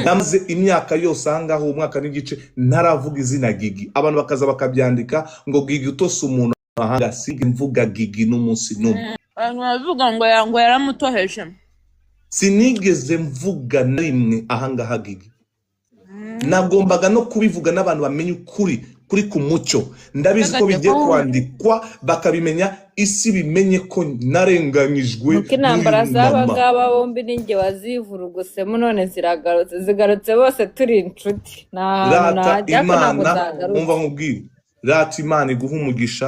Namaze imyaka yose ahangaha, umwaka n'igice, ntaravuga izina Gigi. Abantu bakaza bakabyandika ngo Gigi utose umuntu ahanga. Sige mvuga Gigi n'umunsi n'umwe. Abantu baravuga ngo ngo yaramutoheje. Sinigeze mvuga na rimwe ahangaha Gigi. Nagombaga no kubivuga n'abantu bamenye ukuri kuri ku mucyo. Ndabizi ko bigiye kwandikwa, bakabimenya, isi bimenye ko narenganyijwe Nuko intambara n'uyu z'aba mama. ngaba bombi ninjye wazivurugusemo, none ziragarutse, zigarutse bose turi inshuti, nta hantu Rata najya ko ntabwo Imana, zagarutse. Umva nkubwire, rata Imana iguhe umugisha,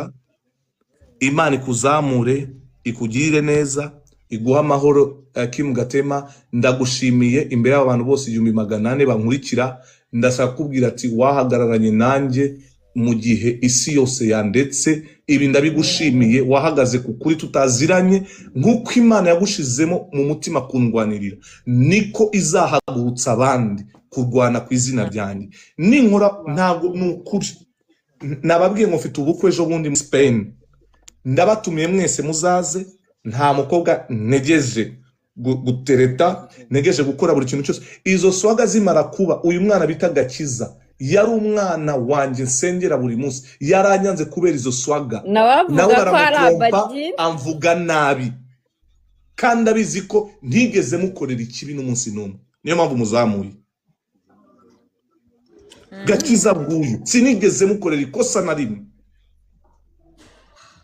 Imana ikuzamure, ikugirire neza, iguhe amahoro. Kim Gatema, ndagushimiye imbere y'abantu bose 1400 bankurikira. Ndashaka kukubwira ati wahagararanye nanjye mu gihe isi yose yandetse. Ibi ndabigushimiye. Wahagaze ku kuri tutaziranye. Nk'uko Imana yagushizemo mu mutima kundwanirira, niko izahagurutsa abandi kurwana ku izina ryanjye. Ninkora ntabwo ni ukuri. Nababwiye ngo mfite ubukwe ejo bundi muri Spain, ndabatumiye mwese muzaze. Nta mukobwa ntegeje gutereta, ntegeje gukora buri kintu cyose. Izo swaga zimara kuba, uyu mwana bita Gakiza yari umwana wanjye nsengera buri munsi, yaranyanze kubera izo swaga. Nawe avuga Nawe ko ari baramutrompa, abagini. amvuga nabi kandi abizi ko ntigeze mukorera ikibi n'umunsi n'umwe. Niyo mpamvu muzamuye Gakiza bw'uyu. Sinigeze mukorera ikosa na rimwe.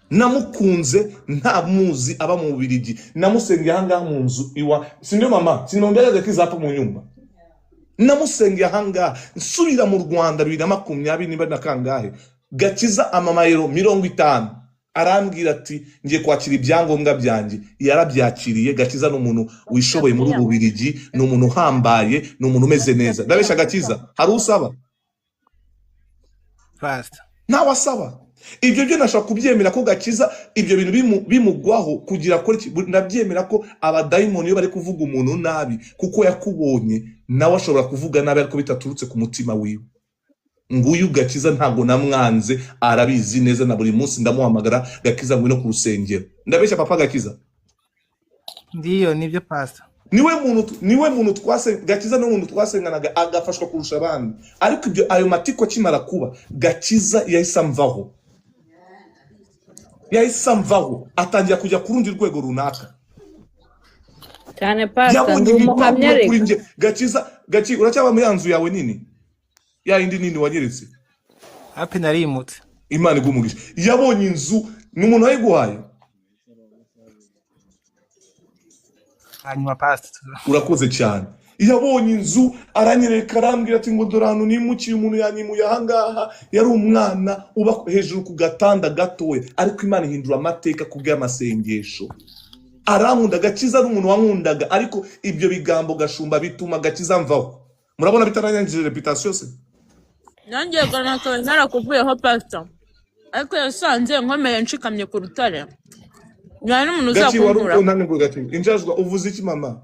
Namukunze nta muzi, aba mu Bubirigi. Namusengeye ahangaha mu nzu iwa sindio mama sindio Gakiza hapo mu nyumba. Namusengeye ahangaha nsubira mu Rwanda 2020 niba na kangahe. Gakiza amamayero 50, arambwira ati ngiye kwakira ibyangombwa byanjye. Yarabyakiriye. Gakiza ni umuntu wishoboye muri ubu Bubirigi, ni umuntu uhambaye, ni umuntu umeze neza. Ndabesha Gakiza? Hari usaba? Pastor. Ntawe asaba. Ibyo byo nashobora kubyemera ko Gakiza ibyo bintu bimugwaho kugira akore iki. Ndabyemera ko abadayimoni iyo bari kuvuga umuntu nabi kuko yakubonye, nawe ashobora kuvuga nabi ariko bitaturutse ku mutima wiwe. Nguyu Gakiza, ntabwo namwanze, arabizi neza. Na buri munsi ndamuhamagara: "Gakiza, ngwino ku rusengero." Ndabeshya papa Gakiza? Ndiyo, nibyo pastor. Niwe muntu twase. Gakiza ni umuntu twasenganaga agafashwa kurusha abandi, ariko ibyo ayo matiko akimara kuba, Gakiza yahise amvaho, yahise amvaho, atangira kujya ku rundi rwego runaka. Cyane pastor, Yabonye ndi umuhamya. ibipapuro kuri Reka njye. Gakiza, Gaki, uracyaba muri ya nzu yawe nini, ya yindi nini wanyeretse? Hapi, narimutse. Imana iguhe umugisha. Yabonye inzu. Ni umuntu wayiguhaye? Hanyuma pastor. Urakoze cyane. Yabonye inzu, aranyereka, arambwira ati ngo dore ahantu nimukiye, umuntu yanyimuye ahangaha. Yari umwana uba hejuru ku gatanda gatoya, ariko Imana ihindura amateka ku bw'amasengesho. Arankunda. Gakiza ari umuntu wankundaga, ariko ibyo bigambo gashumba bituma Gakiza mvaho. Murabona bitaranyangije reputation se? Nanjye nakaba narakuvuyeho pastor, ariko yasanze nkomeye nshikamye ku rutare, nta n'umuntu Gaki wari uzakunkura. Unaniwe Gaki injajwa, uvuze iki mama?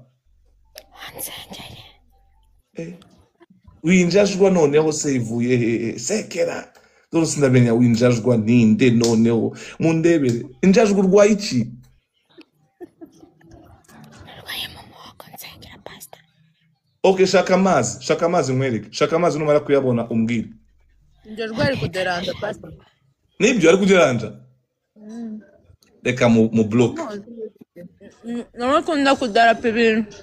Winjajwa noneho se ivuye hehe? Sekera dore sindamenya winjajwa ninde noneho. Mundebere injajwa, urwaye iki? Narwaye mu muhogo, nsengera pastor. Okay, shaka amazi, shaka amazi nkwereke. Shaka amazi, numara kuyabona umbwire. Njye ari kuderanja pastor. Nibyo, ari kuderanja. Reka mu block. Nawe akunda kudarapa ibintu,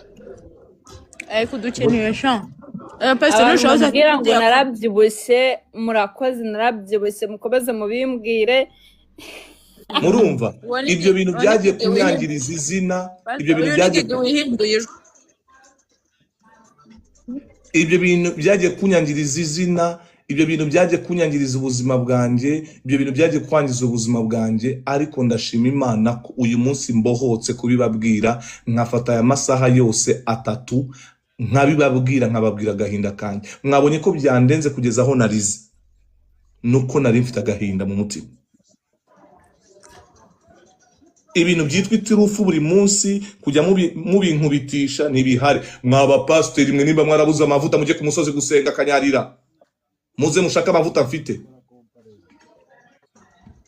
ari kudukinisha. Pastor, Abantu ntushoboza bambwira ngo kutubwira ko narabyibushye, murakoze, narabyibushye, mukomeze mubimbwire. Murumva? Uwo ni Ibyo bintu uwo ni byagiye Gigi wihinduye. kunyangiriza izina. Pastor, Ibyo bintu uyu ni byagiye Gigi wihinduye ijwi. Ibyo bintu byagiye kunyangiriza izina, ibyo bintu byagiye kunyangiriza ubuzima bwanjye, ibyo bintu byagiye kwangiza ubuzima bwanjye. Ariko ndashima Imana ko uyu munsi mbohotse kubibabwira, nkafata aya masaha yose 3 nkabibabwira, nkababwira agahinda kanjye. Mwabonye ko byandenze kugeza aho narize, nuko nari mfite agahinda mu mutima. Ibintu byitwa iturufu buri munsi kujya mubinkubitisha ntibihari. Mwaba pasiteri mwe, nimba mwarabuze amavuta, mujye ku musozi gusenga akanyarira, muze mushake amavuta mfite.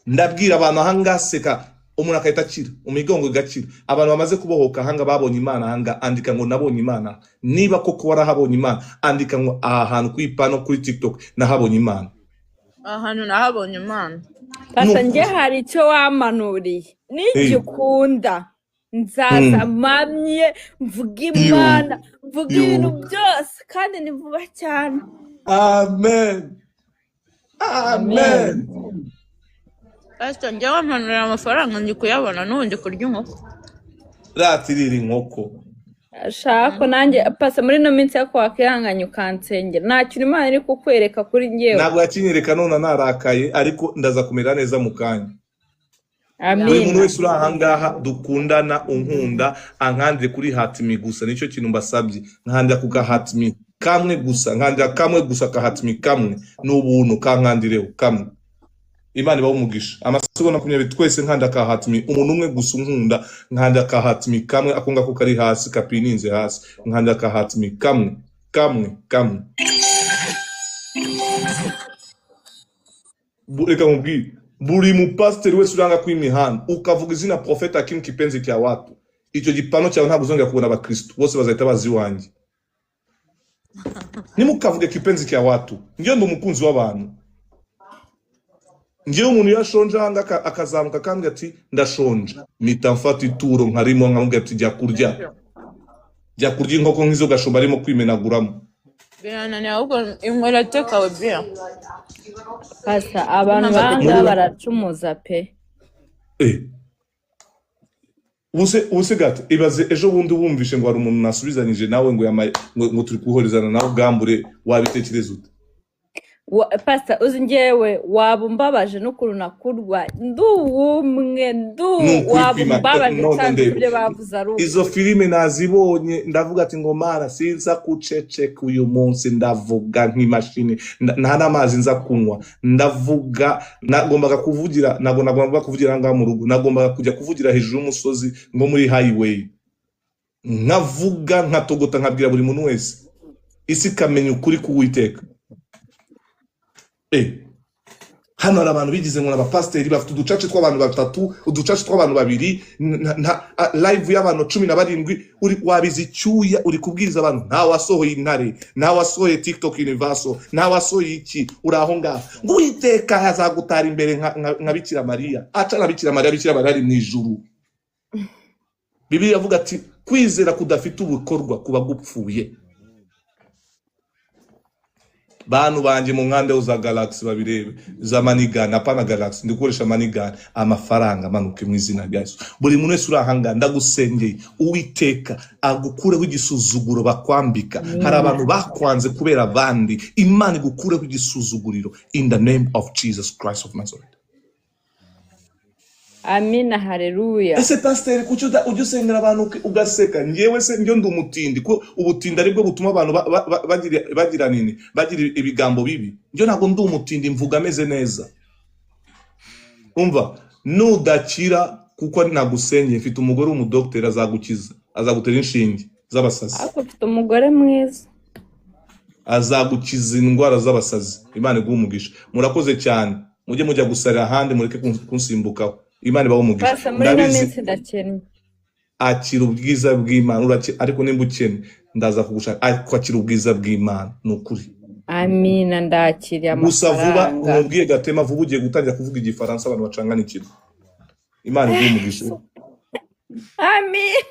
Ndabwira abantu ahangaha seka. Umuntu agahita akira, imigongo igakira. Abantu bamaze kubohoka ahanga babonye Imana ahanga, andika ngo nabonye Imana. Niba koko warahabonye Imana, andika ngo aha hantu kuri pano kuri TikTok nahabonye Imana. Ahantu nahabonye Imana. Pasa njye Nukuri. hari icyo wamanuriye nigikunda nzaza mpamye mvuge Yo, Imana mvuge yo. ibintu byose kandi ni vuba cyane. Amen. Amen. Pastor, njye wampanurira amafaranga ndi kuyabona n'ubu ndi kurya inkoko. Ratirira inkoko. Shako nanjye pasa muri ino minsi yako wakwihanganye ukansengera, nta kintu Imana iri kukwereka kuri njyewe. Ntabwo yakinyereka none narakaye, ariko ndaza kumera neza mu kanya. Buri muntu Amina. wese uri ahangaha dukundana unkunda ankandire kuri hatimi gusa, nicyo kintu mbasabye. Nkandira ku kahatimi kamwe gusa, nkandira kamwe gusa, kahatimi kamwe ni ubuntu, kankandireho kamwe. Imana ibahe umugisha. Amasegonda 20 twese nkanda kahatimi, umuntu umwe gusa unkunda nkanda kahatimi kamwe, ako ngako kari hasi kapininze hasi, nkanda kahatimi kamwe kamwe kamwe. Reka nkubwire, buri mupasiteri wese uranga ku imihanda ukavuga izina Prophet Hakim Kipenzi cya watu, icyo gipano cyawe ntabwo uzongera kubona abakristo bose bazahita bazi iwanjye. Ntimukavuge Kipenzi cya watu, njyewe ndi umukunzi w'abantu. Njyewe umuntu iyo ashonje ahanga akazamuka akambwira ati ndashonje, mpita mfata ituro nkarimo nkamubwira ati jya kurya, jya kurya inkoko nk'izo gashumba arimo kwimenaguramo. Birananiye ahubwo inywera tekawe biya. Pasa abantu Ntabwo banga Muri baracumuza pe. Ubuse gato ibaze ejo bundi wumvishe ngo hari umuntu nasubizanyije nawe ngo yamaye ngo turi kuhorizana nawe ubwambure, wabitekereza ute? Pasa uzi njyewe waba umbabaje n'ukuntu nakurwa nduwumwe ndu Ni ukuri waba kwima umbabaje none cyane ndebe ibyo bavuze ari izo ukuri. filime nazibonye, ndavuga ati ngo Mana sinza kuceceka uyu munsi, ndavuga nk'imashini, nta n'amazi nza kunywa, ndavuga. Nagombaga kuvugira, ntabwo nagombaga kuvugira aha ngaha mu rugo, nagombaga kujya kuvugira hejuru y'umusozi ngo muri highway, nkavuga nkatogota nkabwira buri muntu wese, isi ikamenya ukuri k'Uwiteka. Hano hari abantu bigize ngo ni abapasiteri bafite uducace tw'abantu batatu, uducace tw'abantu babiri, live y'abantu 17, uri wabiza icyuya uri kubwiriza abantu, nta wasohoye intare, nta wasohoye TikTok Universal, nta wasohoye iki, uri aho ngaho ngo Uwiteka azagutara imbere nka Bikira Mariya, aca na Bikira Mariya, Bikira Mariya ari mu ijuru. Bibiliya avuga ati kwizera kudafite ubukorwa kuba gupfuye. Bantu banje mu nkande za Galaxy babirebe za Manigani, apana Galaxy, ndi gukoresha Manigani, amafaranga amanuke mu izina rya Yesu. Buri muntu wese uri ahanga ndagusengeye, Uwiteka agukureho igisuzuguro bakwambika. Hari abantu bakwanze kubera abandi, Imana igukureho igisuzuguriro in the name of Jesus Christ of Nazareth. Amina, haleluya. Ese pasiteri kuki ujya usengera abantu ugaseka? Njyewe se njyo ndi umutindi, ko ubutindi aribwo butuma abantu bagira nini, bagira ibigambo bibi. Njyo ntabwo ndi umutindi, mvuga ameze neza. Umva, nudakira kuko nagusengeye, mfite umugore w'umudokiteri azagukiza, azagutera inshinge z'abasazi, Ariko ufite umugore mwiza. azagukiza indwara z'abasazi. Imana iguhe umugisha. Murakoze cyane, mujye mujya gusarira ahandi, mureke kunsimbukaho. Imana ibahe umugisha. Pasa muri ino Ndabizi minsi ndakennye. akira ubwiza bw'Imana, ariko nimba ukennye ndaza kugushaka, ariko akira ubwiza bw'Imana ni ukuri. Amina, ndakiriye Gusa vuba amafaranga. nkubwiye Gatema, vuba ugiye gutangira kuvuga igifaransa abantu bacangana ikintu. Imana iguhe umugisha. Amina.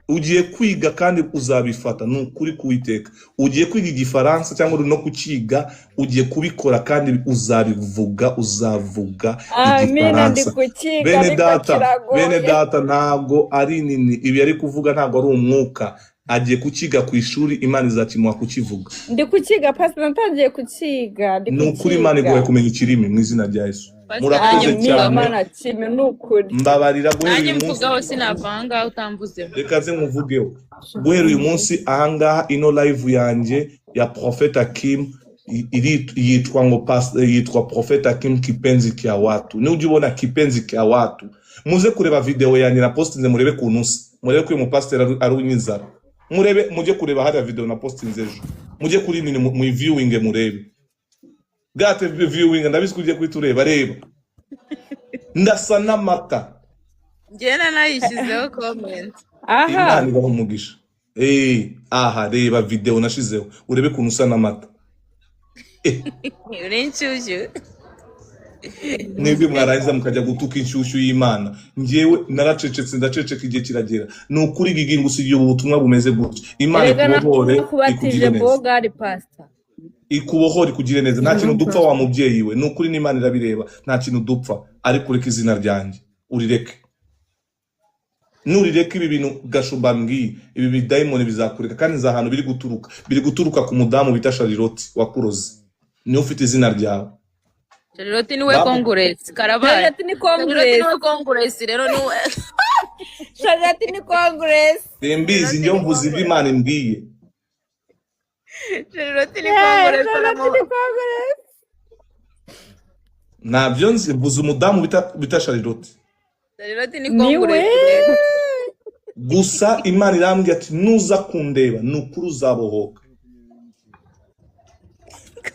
Ugiye kwiga kandi uzabifata, ni ukuri kuwiteka. Ugiye kwiga igifaransa cyangwa uri no kukiga, ugiye kubikora kandi uzabivuga, uzavuga Amina, ndi igifaransa. kukiga Bene ariko data, bene kiragoye. data, ntabwo ari nini ibi ari kuvuga, ntabwo ari umwuka. Agiye kukiga ku ishuri, Imana izakimuha kukivuga. Ndi kukiga pasi, natangiye kukiga, ndi Ni ukuri Imana iguhe kukiga. kumenya ikirimi mu izina rya Yesu. Pastor, Murakoze nanjye Amina, cyane, Mana kimi ni ukuri. mbabarira guhera nanjye uyu munsi. mvugaho sinava aha ngaha utamvuzeho. Reka nze nkuvugeho guhera uyu munsi ahangaha, ino live yanjye ya Prophet Hakim yitwa ngo yitwa Prophet Hakim Kipenzi kya watu. Nujya ubona Kipenzi kya watu, muze kureba video yanjye na postinze, murebe kuntu nsa, murebe ko uyu mupasiteri ari uw'inzara, murebe, mujye kureba hariya video na postinze ejo, mujye kuri nini mu viewing murebe gate viewing, ndabizi ko ugiye kuhita ureba, reba. Ndasa n'amata. Njyewe nanayishyizeho comment. Aha. Imana ibaha umugisha. Aha reba video nashizeho urebe ukuntu usa n'amata. Uri inshyushyu. Mwebwe mwarangiza mukajya gutuka inshyushyu y'Imana. Njyewe naracecetse, ndaceceka, igihe kiragera. Ni ukuri Gigi, ngusigiye ubu butumwa bumeze gutya. Imana Erega ikubohore, nakubatije ikugire neza. bogari pastor. Ikubohore, ikugire neza. Nta kintu dupfa wa mubyeyi we. Ni ukuri n'Imana irabireba. Nta kintu dupfa. Ariko ureke izina ryanjye. Urireke. Nurireka ibi bintu Gashumba mbwiye, ibi bidayimoni bizakureka, kandi nzi ahantu biri guturuka. Biri guturuka ku mudamu bita Charlotte wakuroze. Niwe ufite izina ryawe. Charlotte niwe Congress karabaye. Charlotte ni Charlotte Congress. niwe Congress rero niwe. Charlotte ni Congress. Simbizi, njye mvuze ibyo Imana imbwiye. Charlotte ni Yeah, Congress. Charlotte ni Congress. Ntabyo nzi, mvuze umudamu bita Charlotte. Charlotte ni Niwe. Congress rero. Gusa Imana irambwira ati nuza kundeba ni ukuri uzabohoka.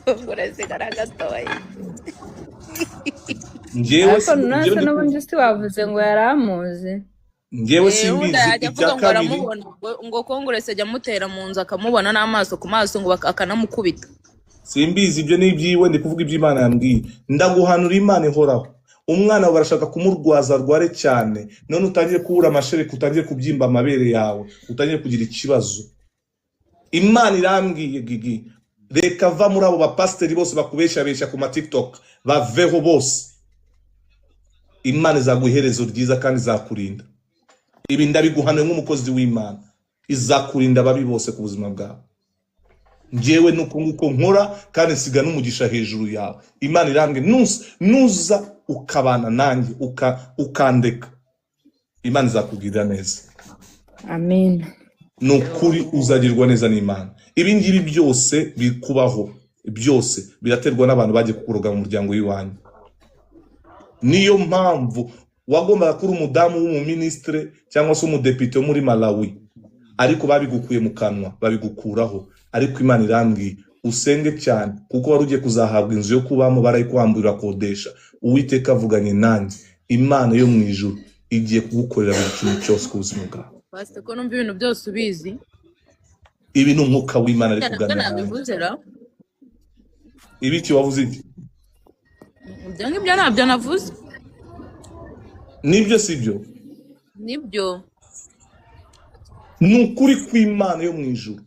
Congress karagatoye. Njyewe Ariko nonese njyewe n'ubundi si wavuze ngo yari amuzi. Njyewe Ubundi simbizi. ajya Ibya avuga ngo kabiri aramubona, ngo Congress ajya amutera mu nzu akamubona n'amaso ku maso, ngo akanamukubita. Simbizi, ibyo ni ibyiwe, ndi kuvuga ibyo Imana yambwiye. Ndaguhanura Imana ihoraho. Umwana wawe barashaka kumurwaza arware cyane, none utangire kubura amashereka, utangire kubyimba amabere yawe, utangire kugira ikibazo. Imana irambwiye Gigi, reka va muri abo bapasiteri bose bakubeshabesha ku ma TikTok, baveho bose. Imana izaguha iherezo ryiza kandi izakurinda. Ibi ndabiguhanuye nk'umukozi w'Imana, izakurinda ababi bose ku buzima bwawe. Njyewe nuko nguko nkora, kandi nsiga n'umugisha hejuru yawe. Imana irambwiye nuza ukabana nanjye, ukandeka, Imana izakugirira neza. Amen. Ni ukuri uzagirwa neza n'Imana. Ibi ngibi byose bikubaho byose biraterwa n'abantu bagiye kukuroga mu muryango w'iwanyu. Niyo mpamvu wagombaga kuba umudamu w'umuminisitire cyangwa se umudepite wo muri Malawi, ariko babigukuye mu kanwa, babigukuraho. Ariko Imana irambwiye usenge cyane, kuko wari ugiye kuzahabwa inzu yo kubamo, barayikwambura urakodesha. Uwiteka avuganye nanjye, Imana yo mu ijuru igiye kugukorera buri kintu cyose ku buzima bwawe. Pastor, ko numva ibintu byose ubizi. Ibi ni umwuka w'Imana ari Nabwo kuganira nanjye. nabivuze ra. Ibiki wavuze iki? Ibyo ngibyo ntabyo navuze. Nibyo sibyo? Nibyo. Ni ukuri kw'Imana yo mu ijuru.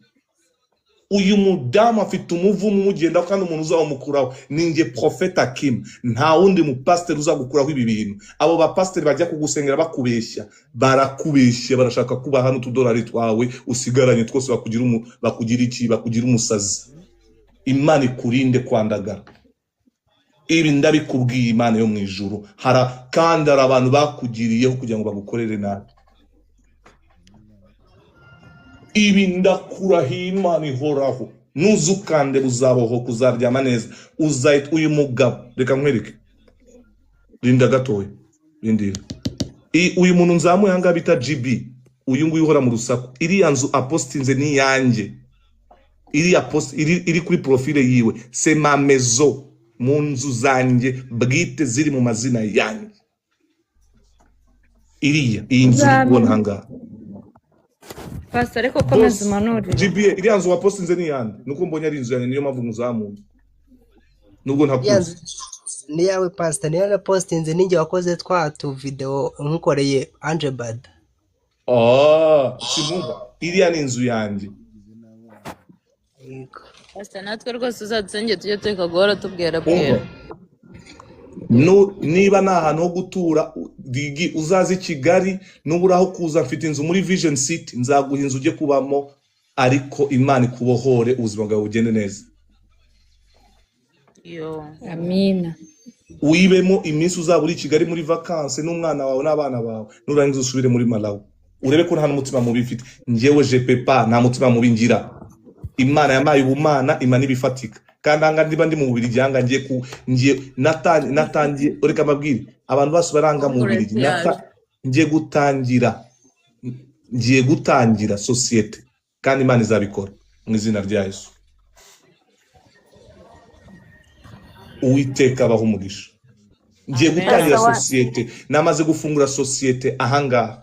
Uyu mudamu afite umuvumo umugendaho, kandi umuntu uzawumukuraho ni njye Prophet Akim. Nta wundi mupasiteri uzagukuraho ibi bintu. Abo bapasiteri bajya kugusengera bakubeshya, barakubeshya, barashaka kubaha n'utudolari twawe usigaranye twose, bakugira iki, bakugira umusazi. Imana ikurinde kwandagara. Ibi ndabikubwiye Imana yo mu ijuru. Kandi hari abantu bakugiriyeho kugira ngo bagukorere nabi. Ibi ndakurahiye Imana ihoraho. Nuzukande uzabohoka, uzaryama neza. Uzahita uyu mugabo, reka nkwereke. Rinda gatoya. Rindira. Uyu muntu nzamuye ahangaha bita GB. Uyu nguyu uhora mu rusaku. Iriya nzu apostinze ni iyanjye. Iriya post iri kuri profile yiwe. C'est ma maison. Mu nzu zanjye bwite ziri mu mazina yanjye. Iriya, iyi nzu uri kubona ahangaha. Pastor, ariko komeza umanurire. GBA, iriya nzu wapostinze ni iyande? Nuko mbonye ari inzu yanjye, niyo mpamvu muzamuye. Nubwo ntakuzi. Ni yawe Pastor, niyo napostinze, ninjye wakoze twa tu video nkukoreye Ange Bad. Simumva. Iriya ni inzu yanjye. Pastor, natwe rwose uzadusenge tujye tureka guhora tubwira bwira. Niba nta hantu ho gutura, Digi, uzaze i Kigali, nubura aho kuza mfite inzu muri Vision City, nzaguha inzu ujye kubamo, ariko Imana ikubohore ubuzima bwawe bugende neza. Yo. Amina. Wibemo iminsi uzaba uri i Kigali muri vacances n'umwana wawe n'abana bawe, nurangiza usubire muri Malawi. Urebe ko nta n'umutima mubi mfite. Njyewe je peux pas, nta mutima mubi ngira. Imana yampaye ubumana, Imana ibifatika. Kandi aha ngaha niba ndi mu Bubiligi, aha ngaha ngiye ku, ngiye, natangiye, reka mbabwire, abantu bose baranga mu Bubiligi. Ngiye gutangira sosiyete, kandi Imana izabikora mu izina rya Yesu. Uwiteka abahe umugisha. Ngiye Amen. gutangira Pastor wa sosiyete, namaze gufungura sosiyete ahangaha.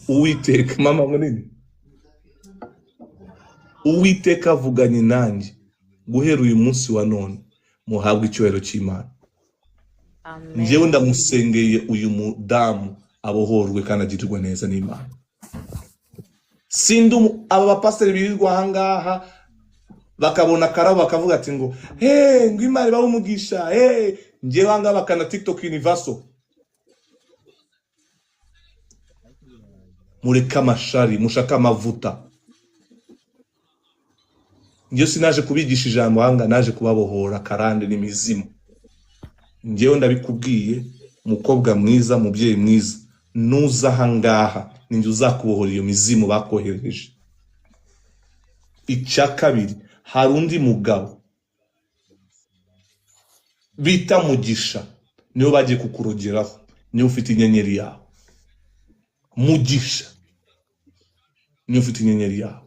Uwiteka mama munini, Uwiteka avuganye nanjye guhera uyu munsi wa none, muhabwe icyubahiro cy'Imana. Njyewe Amen. ndamusengeye uyu mudamu abohorwe kandi agirirwe neza n'Imana. Sindi aba bapasiteri birirwa ahangaha bakabona akarabo bakavuga ati ngo hey, ngo Imana ibahe umugisha, hey. Njyewe ahangaha bakana TikTok universal. Mureke amashari, mushake amavuta. Njyewe sinaje kubigisha ijambo ahanga, naje kubabohora karande n'imizimu. Njyewe ndabikubwiye, mukobwa mwiza, mubyeyi mwiza, nuza ahangaha ninjye uzakubohora iyo mizimu bakohereje. Icya kabiri, hari undi mugabo bita Mugisha, niwe bagiye kukurogeraho, niwe ufite inyenyeri yawe. Mugisha niwe ufite inyenyeri yawe.